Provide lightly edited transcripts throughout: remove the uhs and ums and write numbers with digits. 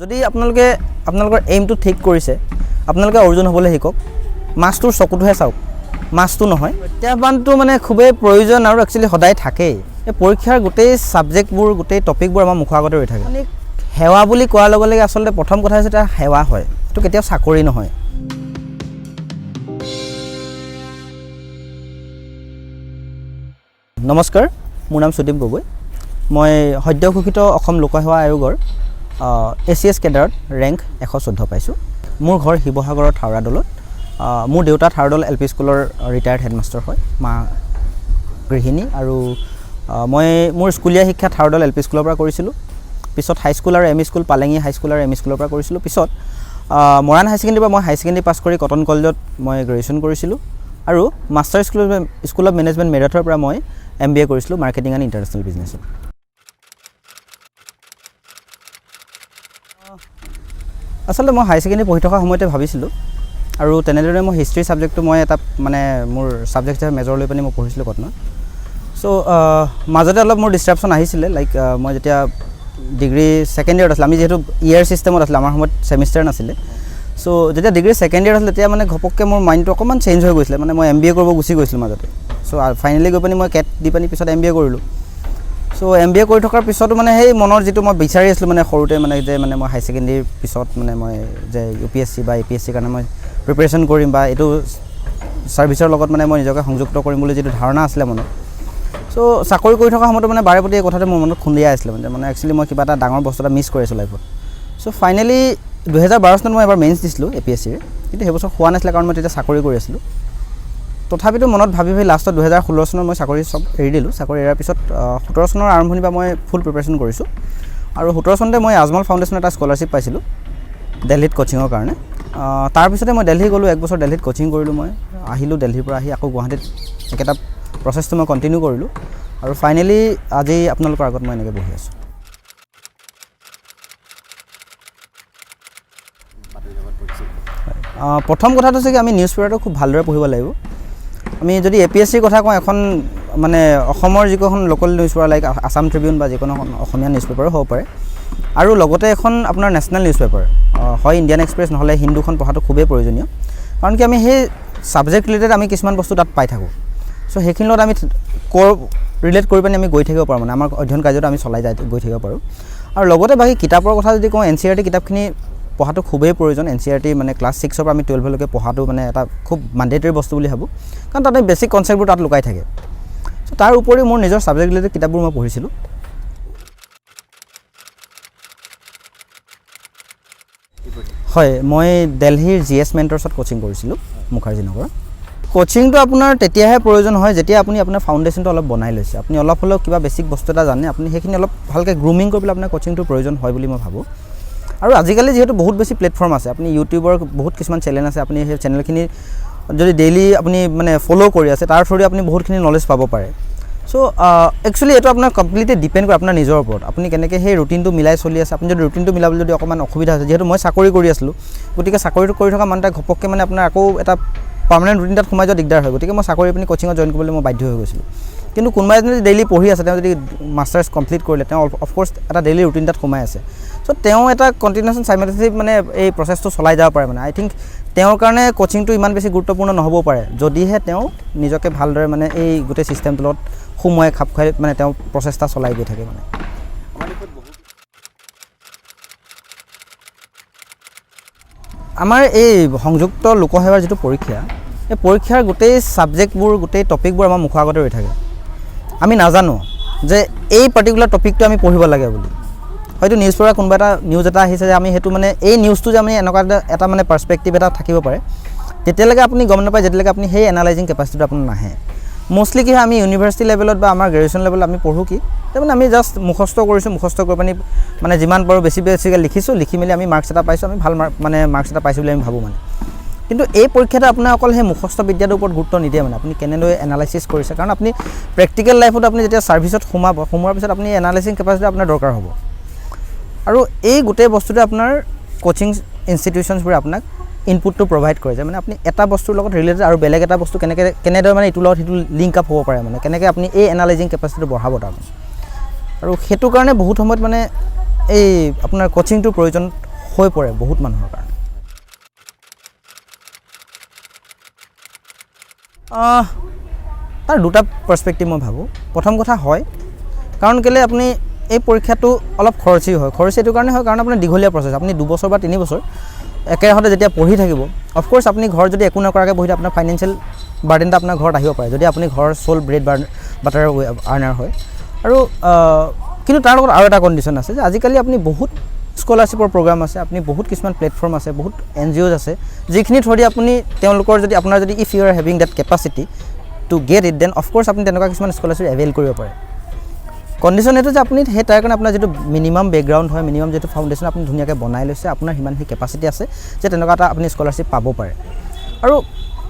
যদি আপোনালোকে আপোনালোকৰ এইমটো ঠিক কৰিছে, আপোনালোকে অৰ্জুন হ'বলৈ শিকক। মাছটোৰ চকুটোহে চাওক, মাছটো নহয়। প্ৰত্যাহ্বানটো মানে খুবেই প্ৰয়োজন আৰু একচুৱেলি সদায় থাকেই। এই পৰীক্ষাৰ গোটেই ছাবজেক্টবোৰ, গোটেই টপিকবোৰ আমাৰ মুখৰ আগতে ৰৈ থাকে। মানে সেৱা বুলি কোৱাৰ লগে লগে আচলতে প্ৰথম কথা হৈছে এটা সেৱা হয়, এইটো কেতিয়াও চাকৰি নহয়। নমস্কাৰ, মোৰ নাম সুদীপ গগৈ। মই সদ্য ঘোষিত অসম লোকসেৱা আয়োগৰ এ চি এছ কেডাৰত ৰেংক 114 পাইছোঁ। মোৰ ঘৰ শিৱসাগৰৰ থাওৰাদলত। মোৰ দেউতা থাওৰাদল এল পি স্কুলৰ ৰিটায়াৰ্ড হেডমাষ্টাৰ হয়, মা গৃহিণী। আৰু মই মোৰ স্কুলীয়া শিক্ষা থাওৰাদল এল পি স্কুলৰ পৰা কৰিছিলোঁ। পিছত হাইস্কুল আৰু এম ই স্কুল পালেঙী হাইস্কুল আৰু এম ই স্কুলৰ পৰা কৰিছিলোঁ। পিছত মৰাণ হাই ছেকেণ্ডেৰীৰ পৰা মই হাই ছেকেণ্ডেৰী পাছ কৰি কটন কলেজত মই গ্ৰেজুৱেশ্যন কৰিছিলোঁ আৰু master school school of management, মেৰঠৰ পৰা মই এম বি এ কৰিছিলোঁ মাৰ্কেটিং এণ্ড ইণ্টাৰনেশ্যনেল বিজনেছত। আচলতে মই হাই ছেকেণ্ডেৰী পঢ়ি থকা সময়তে ভাবিছিলোঁ আৰু তেনেদৰে মই হিষ্ট্ৰী ছাবজেক্টটো মই এটা মানে মোৰ ছাবজেক্ট হিচাপে মেজৰ লৈ পিনি মই পঢ়িছিলোঁ কটনত। চ' মাজতে অলপ মোৰ ডিষ্টাৰ্বশ্যন আহিছিলে, লাইক মই যেতিয়া ডিগ্ৰী ছেকেণ্ড ইয়েৰত আছিলোঁ, আমি যিহেতু ইয়েৰ ছিষ্টেমত আছিলে, আমাৰ সময়ত ছেমিষ্টাৰ নাছিলে। চ' যেতিয়া ডিগ্ৰী ছেকেণ্ড ইয়েৰত আছিলে, তেতিয়া মানে ঘপককৈ মোৰ মাইণ্ডটো অকণমান চেঞ্জ হৈ গৈছিলে। মানে মই এম বি এ কৰিব গুচি গৈছিলোঁ মাজতে। চ' ফাইনেলি গৈ পিনি মই কেট দি পিনি পিছত এম বি এ কৰিলোঁ। চ' এম বি এ কৰি থকাৰ পিছতো মানে সেই মনৰ যিটো মই বিচাৰি আছিলোঁ, মানে সৰুতে মানে যে মানে মই হাই ছেকেণ্ডেৰীৰ পিছত মানে মই যে ইউ পি এছ চি বা এ পি এছ চিৰ কাৰণে মই প্ৰিপেৰেশ্যন কৰিম বা এইটো ছাৰ্ভিচৰ লগত মানে মই নিজকে সংযুক্ত কৰিম বুলি যিটো ধাৰণা আছিলে মনত। চ' চাকৰি কৰি থকা সময়তো মানে বাৰে প্ৰতি এই কথাটো মোৰ মনত খুন্দিয়াই আছিলে, মানে মানে একচুৱেলি মই কিবা এটা ডাঙৰ বস্তু এটা মিছ কৰি আছোঁ লাইফত। চ' ফাইনেলি 2012 চনত মই এবাৰ মেইনছ দিছিলোঁ এ পি এছ চিৰ, কিন্তু সেই বছৰ হোৱা নাছিলে, কাৰণ মই তেতিয়া চাকৰি কৰি আছিলোঁ। তথাপিতো মনত ভাবি ভাবি লাষ্টত 2016 চনত মই চাকৰি চব এৰি দিলোঁ। চাকৰি এৰাৰ পিছত 17 চনৰ আৰম্ভণিৰ পৰা মই ফুল প্ৰিপেৰেশ্যন কৰিছোঁ আৰু 17 চনতে মই আজমল ফাউণ্ডেশ্যনৰ এটা স্কলাৰশ্বিপ পাইছিলোঁ দেলহিত কোচিঙৰ কাৰণে। তাৰপিছতে মই দেলহি গ'লোঁ, এক বছৰ দেলহিত কোচিং কৰিলোঁ। মই আহিলোঁ, দেলহিৰ পৰা আহি আকৌ গুৱাহাটীত একেটা প্ৰচেছটো মই কণ্টিনিউ কৰিলোঁ আৰু ফাইনেলি আজি আপোনালোকৰ আগত মই এনেকৈ বহি আছোঁ। প্ৰথম কথাটো হৈছে কি, আমি নিউজ পেপাৰটো খুব ভালদৰে পঢ়িব লাগিব। আমি যদি এ পি এছ চিৰ কথা কওঁ, এখন মানে অসমৰ যিকোনো local news paper, like Assam Tribune বা যিকোনো এখন অসমীয়া নিউজ পেপাৰো হ'ব পাৰে আৰু লগতে এখন আপোনাৰ নেশ্যনেল নিউজ পেপাৰ হয়, ইণ্ডিয়ান এক্সপ্ৰেছ নহ'লে হিন্দুখন পঢ়াটো খুবেই প্ৰয়োজনীয়। কাৰণ কি, আমি সেই ছাবজেক্ট ৰিলেটেড আমি কিছুমান বস্তু তাত পাই থাকোঁ। চ' সেইখিনিৰ লগত আমি ৰিলেট কৰি পিনি আমি গৈ থাকিব পাৰোঁ, মানে আমাৰ অধ্যয়ন কাৰ্যটো আমি চলাই যাই গৈ থাকিব পাৰোঁ। আৰু লগতে বাকী কিতাপৰ কথা যদি কওঁ, এন চি আৰ টি কিতাপখিনি পঢ়াটো খুবেই প্ৰয়োজন। এন চি আৰ টি মানে ক্লাছ ছিক্সৰ পৰা আমি টুৱেলভলৈকে পঢ়াটো মানে এটা খুব মাণ্ডেটৰী বস্তু বুলি ভাবোঁ, কাৰণ তাতে বেছিক কনচেপ্টবোৰ তাত লুকাই থাকে। চ' তাৰ উপৰিও মোৰ নিজৰ ছাবজেক্ট ৰিলেটেড কিতাপবোৰ মই পঢ়িছিলোঁ। হয়, মই দেলহিৰ জি এছ মেণ্টৰ্ছত কোচিং কৰিছিলোঁ, মুখাৰ্জী নগৰত। কোচিংটো আপোনাৰ তেতিয়াহে প্ৰয়োজন হয় যেতিয়া আপুনি আপোনাৰ ফাউণ্ডেশ্যনটো অলপ বনাই লৈছে, আপুনি অলপ হ'লেও কিবা বেছিক বস্তু এটা জানে, আপুনি সেইখিনি অলপ ভালকৈ গ্ৰুমিং কৰিবলৈ আপোনাৰ কোচিংটোৰ প্ৰয়োজন হয় বুলি মই ভাবোঁ। আৰু আজিকালি যিহেতু বহুত বেছি প্লেটফৰ্ম আছে, আপুনি ইউটিউবৰ বহুত কিছুমান চেনেল আছে, আপুনি সেই চেনেলখিনি যদি ডেইলি আপুনি মানে ফ'ল' কৰি আছে, তাৰ থ্ৰুদি আপুনি বহুতখিনি নলেজ পাব পাৰে। চ' একচুৱেলি এইটো আপোনাৰ কমপ্লিটলি ডিপেণ্ড কৰে আপোনাৰ নিজৰ ওপৰত, আপুনি কেনেকৈ সেই ৰুটিনটো মিলাই চলি আছে। আপুনি যদি ৰুটিনটো মিলাবলৈ যদি অকণমান অসুবিধা হৈছে, যিহেতু মই চাকৰি কৰি আছিলোঁ, গতিকে চাকৰিটো কৰি থকা মানুহ এটা ঘপককৈ মানে আপোনাৰ আকৌ এটা পাৰ্মানেণ্ট ৰুটিন এটাত সোমাই যোৱা দিগদাৰ হয়। গতিকে মই চাকৰি পিনি কোচিঙত জইন কৰিবলৈ মই বাধ্য হৈ গৈছিলোঁ। কিন্তু কোনোবা এজনে যদি ডেইলি পঢ়ি আছে, তেওঁ যদি মাষ্টাৰ্ছ কমপ্লিট কৰিলে, তেওঁ অফক'ৰ্ছ এটা ডেইলি ৰুটিন এটাত সোমাই আছে। চ' তেওঁ এটা কণ্টিনিউশ্যন চাইমেলটেনিয়াছলি মানে এই প্ৰচেছটো চলাই যাব পাৰে। মানে আই থিংক তেওঁৰ কাৰণে কোচিংটো ইমান বেছি গুৰুত্বপূৰ্ণ নহ'ব পাৰে, যদিহে তেওঁ নিজকে ভালদৰে মানে এই গোটেই ছিষ্টেমটোৰ লগত সোমোৱাই খাপ খুৱাই মানে তেওঁ প্ৰচেষ্টা চলাই গৈ থাকে। মানে আমাৰ দেশত বহু আমাৰ এই সংযুক্ত লোকসেৱাৰ যিটো পৰীক্ষা, এই পৰীক্ষাৰ গোটেই ছাবজেক্টবোৰ, গোটেই টপিকবোৰ আমাৰ মুখৰ আগতে ৰৈ থাকে। আমি নাজানো যে এই পাৰ্টিকুলাৰ টপিকটো আমি পঢ়িব লাগে বুলি। হয়তো নিউজ পেপাৰ কোনোবা এটা নিউজ এটা আহিছে যে আমি সেইটো মানে এই নিউজটো যে আমি এনেকুৱা এটা মানে পাৰ্চপেক্টিভ এটা থাকিব পাৰে, তেতিয়ালৈকে আপুনি গম নাপায় যেতিয়ালৈকে আপুনি সেই এনালাইজিং কেপাচিটিটো আপোনাৰ নাহে। মষ্টলি কি হয়, আমি ইউনিভাৰ্চিটি লেভেলত বা আমাৰ গ্ৰেজুৱেশ্যন লেভেলত আমি পঢ়োঁ কি, তাৰমানে আমি জাষ্ট মুখস্থ কৰিছোঁ, মুখস্থ কৰি পিনি মানে যিমান পাৰোঁ বেছি বেছিকৈ লিখিছোঁ, লিখি মেলি আমি মাৰ্কছ এটা পাইছোঁ, আমি ভাল মাৰ্ক মানে মাৰ্কছ এটা পাইছোঁ বুলি আমি ভাবোঁ। মানে কিন্তু এই পৰীক্ষাটো আপোনাৰ অকল সেই মুখস্থ বিদ্যাটোৰ ওপৰত গুৰুত্ব নিদিয়ে, মানে আপুনি কেনেদৰে এনালাইচিছ কৰিছে। কাৰণ আপুনি প্ৰেক্টিকেল লাইফত আপুনি যেতিয়া ছাৰ্ভিচত সোমাব, সোমোৱাৰ পিছত আপুনি এনালাইচিং কেপাচিটি আপোনাৰ দৰকাৰ হ'ব। আৰু এই গোটেই বস্তুটোৱে আপোনাৰ কোচিং ইনষ্টিটিউশ্যনছবোৰে আপোনাক ইনপুটটো প্ৰভাইড কৰে যে মানে আপুনি এটা বস্তুৰ লগত ৰিলেটেড আৰু বেলেগ এটা বস্তু কেনেকৈ কেনেদৰে মানে ইটোৰ লগত সিটো লিংক আপ হ'ব পাৰে, মানে কেনেকৈ আপুনি এই এনালাইজিং কেপাচিটিটো বঢ়াব তাৰমানে। আৰু সেইটো কাৰণে বহুত সময়ত মানে এই আপোনাৰ কোচিংটোৰ প্ৰয়োজন হৈ পৰে বহুত মানুহৰ কাৰণে। তাৰ দুটা পাৰ্চপেক্টিভ মই ভাবোঁ। প্ৰথম কথা হয়, কাৰণ কেলৈ আপুনি এই পৰীক্ষাটো অলপ খৰচী হয়। খৰচী এইটো কাৰণে হয় কাৰণ আপোনাৰ দীঘলীয়া প্ৰচেছ, আপুনি 2 বছৰ বা 3 বছৰ একেৰাহতে যেতিয়া পঢ়ি থাকিব, অফক'ৰ্ছ আপুনি ঘৰত যদি একো নকৰাকৈ বহি থাকে, আপোনাৰ ফাইনেন্সিয়েল বাৰ্ডেন এটা আপোনাৰ ঘৰত আহিব পাৰে, যদি আপুনি ঘৰৰ চ'ল ব্ৰেড বাটাৰ আৰ্নাৰ হয়। আৰু কিন্তু তাৰ লগত আৰু এটা কণ্ডিশ্যন আছে যে আজিকালি আপুনি বহুত স্কলাৰশ্বিপৰ প্ৰগ্ৰাম আছে, আপুনি বহুত কিছুমান প্লেটফৰ্ম আছে, বহুত এনজিঅ'জ আছে, যিখিনি থ্ৰুদি আপুনি তেওঁলোকৰ যদি আপোনাৰ যদি if you are having that capacity to get it, then of course আপুনি তেনেকুৱা কিছুমান স্কলাৰশ্বিপ এভেইল কৰিব পাৰে। কণ্ডিশ্যন এইটো যে আপুনি সেই তাৰ কাৰণে আপোনাৰ যিটো মিনিমাম বেকগ্ৰাউণ্ড হয়, মিনিমাম যিটো ফাউণ্ডেশ্যন আপুনি ধুনীয়াকৈ বনাই লৈছে, আপোনাৰ সিমানখিনি কেপাচিটি আছে যে তেনেকুৱা এটা আপুনি স্কলাৰশ্বিপ পাব পাৰে। আৰু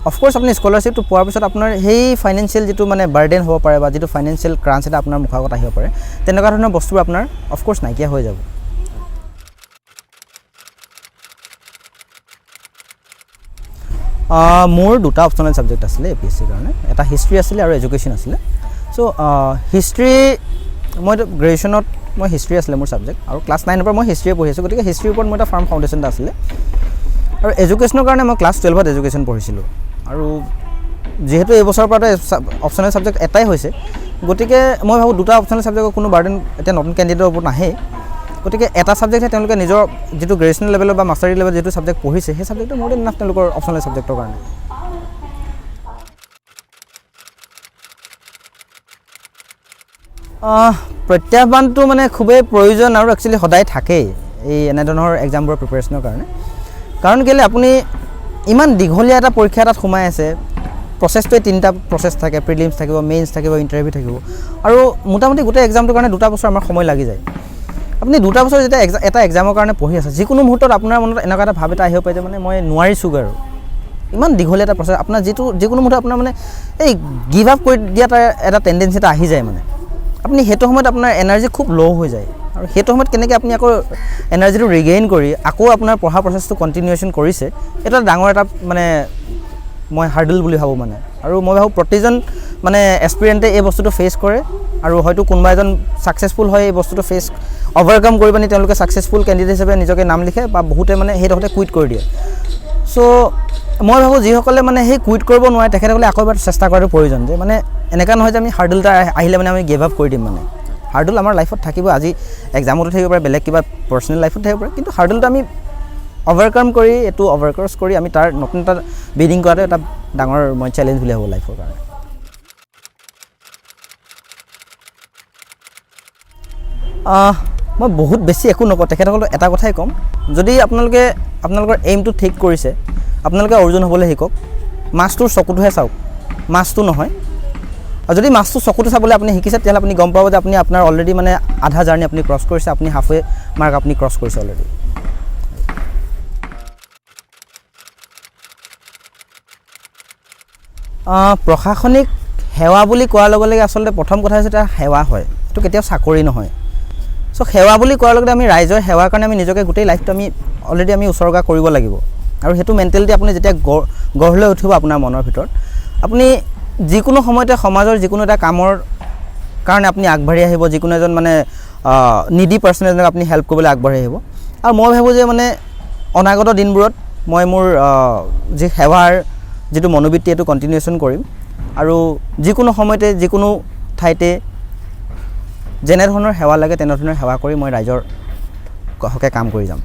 অফক'ৰ্ছ আপুনি স্কলাৰশ্বিপটো পোৱাৰ পিছত আপোনাৰ সেই ফাইনেন্সিয়েল যিটো মানে বাৰ্ডেন হ'ব পাৰে বা যিটো ফাইনেন্সিয়েল ক্ৰাঞ্চ এটা আপোনাৰ মুখৰ আগত আহিব পাৰে, তেনেকুৱা ধৰণৰ বস্তুবোৰ আপোনাৰ অফক'ৰ্ছ নাইকিয়া হৈ যাব। মোৰ দুটা অপশ্যনেল ছাবজেক্ট আছিলে এপিএছচিৰ কাৰণে। এটা হিষ্ট্ৰী আছিলে আৰু এডুকেশ্যন আছিলে। চ' হিষ্ট্ৰী মই গ্ৰেজুৱেশ্যনত মই হিষ্ট্ৰী আছিলে মোৰ ছাবজেক্ট আৰু ক্লাছ 9ৰ পৰা মই হিষ্ট্ৰীয়ে পঢ়ি আছোঁ, গতিকে হিষ্ট্ৰীৰ ওপৰত মোৰ এটা ফাৰ্ম ফাউণ্ডেশ্যন এটা আছিলে। আৰু এডুকেশ্যনৰ কাৰণে মই ক্লাছ 12ত এডুকেশ্যন পঢ়িছিলোঁ। আৰু যিহেতু এইবছৰৰ পৰা অপশ্যনেল ছাবজেক্ট এটাই হৈছে, গতিকে মই ভাবোঁ দুটা অপশ্যনেল ছাবজেক্টৰ কোনো বাৰ্ডেন এতিয়া নতুন কেণ্ডিডেটৰ ওপৰত নাহেই। গতিকে এটা ছাবজেক্টহে তেওঁলোকে নিজৰ যিটো গ্ৰেজুৱেশ্যন লেভেলত বা মাষ্টাৰী লেভেলত যিটো ছাবজেক্ট পঢ়িছে, সেই ছাবজেক্টটো মোৰ then enough তেওঁলোকৰ অপশ্যনেল ছাবজেক্টৰ কাৰণে। প্ৰত্যাহ্বানটো মানে খুবেই প্ৰয়োজন আৰু একচুৱেলি সদায় থাকেই এই এনেধৰণৰ এক্সামবোৰৰ প্ৰিপেৰেশ্যনৰ কাৰণে। কাৰণ কেলৈ আপুনি ইমান দীঘলীয়া এটা পৰীক্ষা এটাত সোমাই আছে, প্ৰচেছটোৱে তিনিটা প্ৰচেছ থাকে, প্ৰিলিমছ থাকিব, মেইনছ থাকিব, ইণ্টাৰভিউ থাকিব আৰু মোটামুটি গোটেই এক্সামটোৰ কাৰণে 2টা বছৰ আমাৰ সময় লাগি যায়। আপুনি 2টা বছৰ যেতিয়া এটা এক্সামৰ কাৰণে পঢ়ি আছে, যিকোনো মুহূৰ্তত আপোনাৰ মনত এনেকুৱা এটা ভাৱ এটা আহিব পাৰে যে মানে মই নোৱাৰিছোঁগৈ আৰু ইমান দীঘলীয়া এটা প্ৰচেছ, আপোনাৰ যিটো যিকোনো মুহূৰ্তত আপোনাৰ মানে এই গিভ আপ কৰি দিয়া এটা টেণ্ডেঞ্চি এটা আহি যায়। মানে আপুনি সেইটো সময়ত আপোনাৰ এনাৰ্জি খুব ল' হৈ যায় আৰু সেইটো সময়ত কেনেকৈ আপুনি আকৌ এনাৰ্জিটো ৰিগেইন কৰি আকৌ আপোনাৰ পঢ়া প্ৰচেছটো কণ্টিনিউৱেশ্যন কৰিছে, এইটো এটা ডাঙৰ এটা মানে মই হাৰ্ডল বুলি ভাবোঁ মানে। আৰু মই ভাবোঁ প্ৰতিজন মানে এছপিৰেণ্টে এই বস্তুটো ফেচ কৰে আৰু হয়তো কোনোবা এজন ছাকচেছফুল হয়, এই বস্তুটো ফেচ অভাৰকাম কৰি পানি তেওঁলোকে ছাকচেছফুল কেণ্ডিডেট হিচাপে নিজকে নাম লিখে বা বহুতে মানে সেইডোখৰতে কুইট কৰি দিয়ে। চ' মই ভাবোঁ যিসকলে মানে সেই কুইট কৰিব নোৱাৰে, তেখেতসকলে আকৌ এবাৰ চেষ্টা কৰাটো প্ৰয়োজন যে মানে এনেকুৱা নহয় যে আমি হাৰ্ডল এটা আহিলে মানে আমি গিভ আপ কৰি দিম। মানে হাৰ্ডল আমাৰ লাইফত থাকিব, আজি এক্সামতো থাকিব পাৰে, বেলেগ কিবা পাৰ্চনেল লাইফত থাকিব পাৰে, কিন্তু হাৰ্ডলটো আমি অভাৰকাম কৰি, এইটো অভাৰক্ৰছ কৰি আমি তাৰ নতুন এটা বিগিনিং কৰাটো এটা ডাঙৰ মই চেলেঞ্জ বুলি ভাবোঁ লাইফৰ কাৰণে। মই বহুত বেছি একো নকওঁ, তেখেতসকলক এটা কথাই ক'ম, যদি আপোনালোকে আপোনালোকৰ এইমটো ঠিক কৰিছে, আপোনালোকে অৰ্জুন হ'বলৈ শিকক। মাছটোৰ চকুটোহে চাওক, মাছটো নহয়। আৰু যদি মাছটো চকুটো চাবলৈ আপুনি শিকিছে, তেতিয়াহ'লে আপুনি গম পাব যে আপুনি আপোনাৰ অলৰেডি মানে আধা জাৰ্ণি আপুনি ক্ৰছ কৰিছে, আপুনি হাফৱে মাৰ্ক আপুনি ক্ৰছ কৰিছে অলৰেডি। প্ৰশাসনিক সেৱা বুলি কোৱাৰ লগে লগে আচলতে প্ৰথম কথা হৈছে এটা সেৱা হয়, এইটো কেতিয়াও চাকৰি নহয়। চ' সেৱা বুলি কোৱাৰ লগতে আমি ৰাইজৰ সেৱাৰ কাৰণে আমি নিজকে গোটেই লাইফটো আমি অলৰেডি আমি উছৰ্গা কৰিব লাগিব। আৰু সেইটো মেণ্টেলিটি আপুনি যেতিয়া গঢ় লৈ উঠিব আপোনাৰ মনৰ ভিতৰত, আপুনি যিকোনো সময়তে সমাজৰ যিকোনো এটা কামৰ কাৰণে আপুনি আগবাঢ়ি আহিব, যিকোনো এজন মানে নিডি পাৰ্চন এজনক আপুনি হেল্প কৰিবলৈ আগবাঢ়ি আহিব। আৰু মই ভাবোঁ যে মানে অনাগত দিনবোৰত মই মোৰ যি সেৱাৰ যিটো মনোবৃত্তি, এইটো কণ্টিনিউৱেশ্যন কৰিম আৰু যিকোনো সময়তে যিকোনো ঠাইতে যেনেধৰণৰ সেৱা লাগে তেনেধৰণৰ সেৱা কৰি মই ৰাইজৰ হকে কাম কৰি যাম।